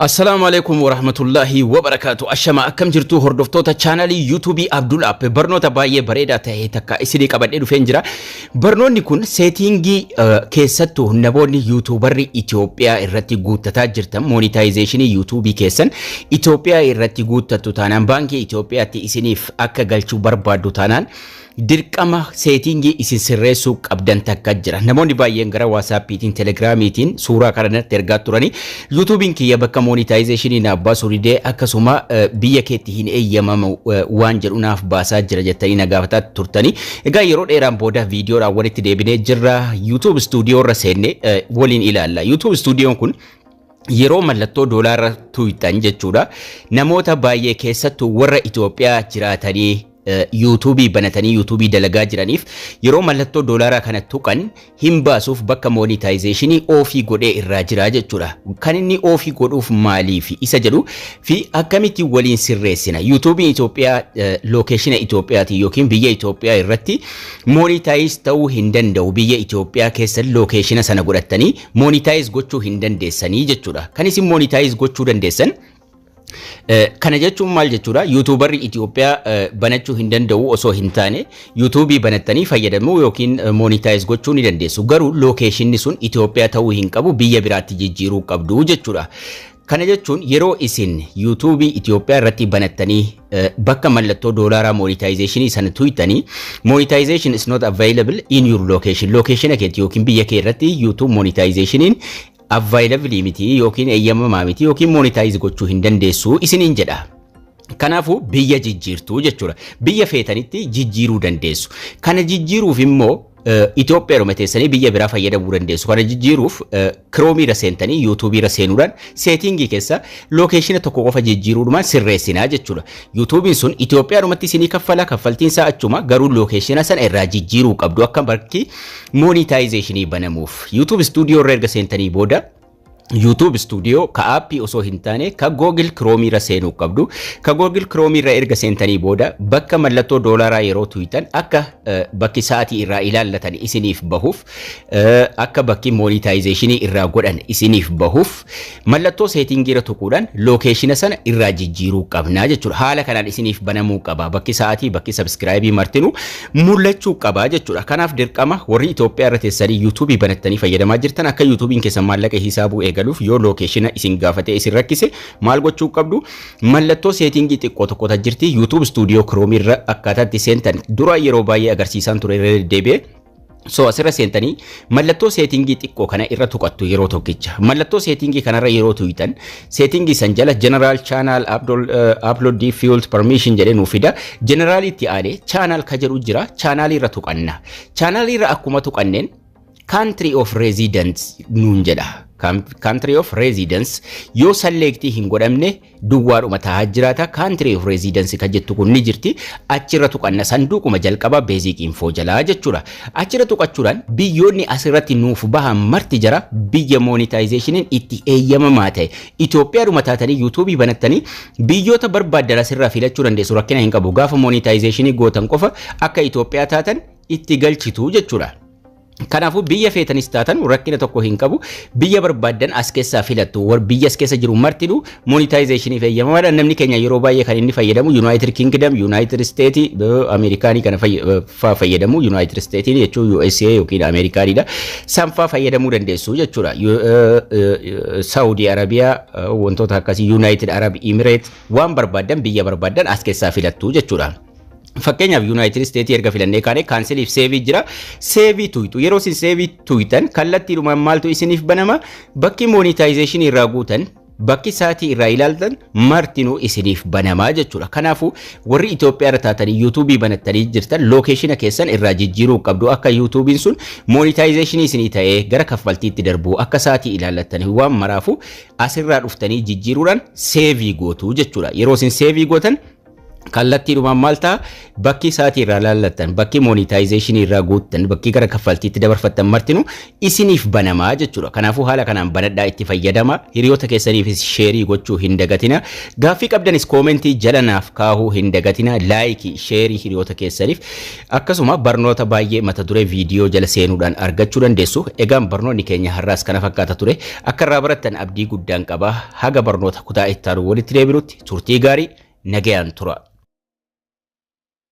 Assalaamu alaikum warahmatullahi wabarakaatu. Ashama, akkam jirtu hordoftoota chaanalii YouTubeii Abdul App? Barnoota baay'ee bareedaa ta'e takka isinii qabadhee dhufeen jira. Barnoonni kun settingii keessattuu namoonni YouTuberri Itoophiyaa irratti guuttataa jirtan, monetizationii YouTubeii keessan Itoophiyaa irratti guuttattu taanaan, baankii Itoophiyaatti isiniif akka galchuu barbaaddu taanaan, dirqama settingii isin sirreessuu qabdan takka jira. Namoonni baay'een gara WhatsAppiitiin, Telegramiitiin suuraa kana natti ergaa turanii, YouTubeiin kiyya bakka monetizationii naaf baasuu didee, akkasuma biyya keetti hin eeyyamamu waan jedhu naaf baasaa jira jettanii na gaafataa turtanii. Egaa yeroo dheeraan booda viidiyoodhaan walitti deebinee jirra. YouTube Studio irra seenne waliin ilaalla. YouTube Studioon kun yeroo mallattoo doolaara tuqxan jechuudha. Namoota baay'ee, keessattuu warra Itoophiyaa jiraatanii YouTubeii banatanii YouTubeii dalagaa jiraniif, yeroo mallattoo doolaaraa kana tuqan hin baasuuf, bakka monetizationii offii godhee irraa jira jechuudha. Kan inni offii godhuuf maaliif isa jedhu fi akkamitti waliin sirreessina. YouTubeiin Itoophiyaa locationa Itoophiyaatiin yookiin biyya Itoophiyaa irratti monetize ta'uu hin danda'u. Biyya Itoophiyaa keessa locationa sana godhattanii monetize gochuu hin dandeessanii jechuudha. Kan isin monetize gochuu dandeessan. Kana jechuun maal jechuudha? YouTuberri Itoophiyaa banachuu hin danda'u osoo hin taane, YouTubeii banattanii fayyadamuu yookiin monetize gochuu ni dandeessu. Garuu locationni sun Itoophiyaa ta'uu hin qabu, biyya biraatti jijjiiruu qabdu jechuudha. Kana jechuun yeroo isin YouTubeii Itoophiyaa irratti banattanii bakka mallattoo doolaaraa monetizationii sana tuqxanii, "Monetization is not available in your location." Locationa keetti yookiin biyya kee irratti YouTube monetizationiin available miti yookiin eeyyamamaa miti yookiin monetize gochuu hin dandeessu isiniin jedha. Kanaafuu biyya jijjiirtuu jechuudha. Biyya feetanitti jijjiiruu dandeessu. Kana jijjiiruuf immoo Itoophiyaa teessanii biyya biraa fayyadamuu dandeessu. Kana jijjiiruuf Chromeii irra seentanii YouTubeii irra seenuudhaan settingii keessa locationa tokko qofa jijjiiruudhumaan sirreessinaa jechuudha. YouTubeiin sun Itoophiyaadhumatti isinii kaffala, kaffaltiin isaa achuma, garuu locationa sana irraa jijjiiruu qabdu akka bakki monetizationii banamuuf. YouTube Studio irra erga seentanii booda, YouTube Studio ka appii osoo hin taane ka Google Chrome irra seenuu qabdu. Ka Google Chrome irra erga seentanii booda, bakka mallattoo doolaaraa yeroo tuqxan akka bakki sa'aatii irraa ilaallatan isiniif bahuuf, akka bakki monetizationii irraa godhan isiniif bahuuf, mallattoo settingii irra tuquudhaan locationa sana irraa jijjiiruu qabnaa jechuudha. Haala kanaan isiniif banamuu qaba. Bakki sa'aatii, bakki subscribeii martinuu mul'achuu qaba jechuudha. Kanaaf dirqama warri Itoophiyaa irra teessanii YouTubeii banattanii fayyadamaa jirtan, akka YouTubeiin keessan maallaqa hisaabuu eegaluuf, yoo locationa isin gaafatee isin rakkise maal gochuu qabdu? Mallattoo settingii xiqqoo tokko jirti. YouTube Studio Chrome irra akkaataa itti seentan dura yeroo baay'ee agarsiisaan ture, irra deddeebi'ee. So asirra seentanii mallattoo settingii xiqqoo kana irra tuqattu yeroo tokkicha. Mallattoo settingii kanarra yeroo tuqxan, settingii san jala General, Channel, Upload Default Permission jedhee nuu fida. General itti aanee Channel ka jedhu jira. Channel irra tuqanna. Channel irra akkuma tuqanneen Country of Residence nuun jedha. Country of Residence yoo selectii hin godhamne duwwaadhuma taa'aa jiraata. Country of Residence kan jettu kun ni jirti. Achirra tuqanna, sanduuquma jalqaba Basic Info jalaa jechuudha. Achirra tuqachuudhaan biyyoonni asirratti nuuf bahan marti jara biyya monetizationiin itti eeyyamamaa ta'e. Itoophiyaadhuma taatanii YouTubeii banattanii biyyoota barbaaddan asirraa filachuu dandeessu, rakkina hin qabu. Gaafa monetizationii gootan qofa akka Itoophiyaa taatan itti galchitu jechuudha. Kanaafuu biyya feetanis taatan rakkina tokko hin qabu. Biyya barbaaddan as keessaa filattu. Biyya as keessa jiru martinuu monetizationiif eeyyamamaadha. Namni keenya yeroo baay'ee kan inni fayyadamu United Kingdom, United States, Ameerikaanii kana faa fayyadamu. United States jechuun USA yookiin Ameerikaanidha. San faa fayyadamuu dandeessu jechuudha. Saudi Arabiyaa, wantoota akkasii, United Arab Emirates, waan barbaaddan biyya barbaaddan as keessaa filattu jechuudha. Fakkeenyaaf United States erga filannee kaane, canceliif saveii jira. Saveii tuytu. Yeroo isin saveii tuytan kallattiidhumaan maaltu isiniif banama? Bakki monetizationii irraa guutan, bakki sa'aatii irraa ilaaltan martinuu isiniif banamaa jechuudha. Kanaafuu warri Itoophiyaa irra taatanii YouTubeii banattanii jirtan locationa keessan irraa jijjiiruu qabdu, akka YouTubeiin sun monetizationii isinii ta'ee gara kaffaltiitti darbu, akka sa'aatii ilaallattanii waan maraafu asirraa dhuftanii jijjiiruudhaan saveii gootu jechuudha. Yeroo isin saveii gootan Kallattiidhumaan maal ta'a? Bakki isaatii irraa laallattan, bakki monetization irraa guuttan, bakki gara kaffaltiitti dabarfattan martinu isiniif banamaa jechuudha. Kanaafuu haala kanaan banadhaa, itti fayyadama. Hiriyoota keessaniifis share gochuu hin dagatina. Gaaffii qabdanis comment jala naaf kaahuu hin dagatina. Like, share hiriyoota keessaniif, akkasuma barnoota baay'ee mata duree viidiyoo jala seenuudhaan argachuu dandeessu. Egaan barnoonni keenya har'aas kana fakkaata ture. Akka irraa barattan abdii guddaan qaba. Haga barnoota kutaa itti aanu walitti deebinutti turtii gaarii, nagayaan tura.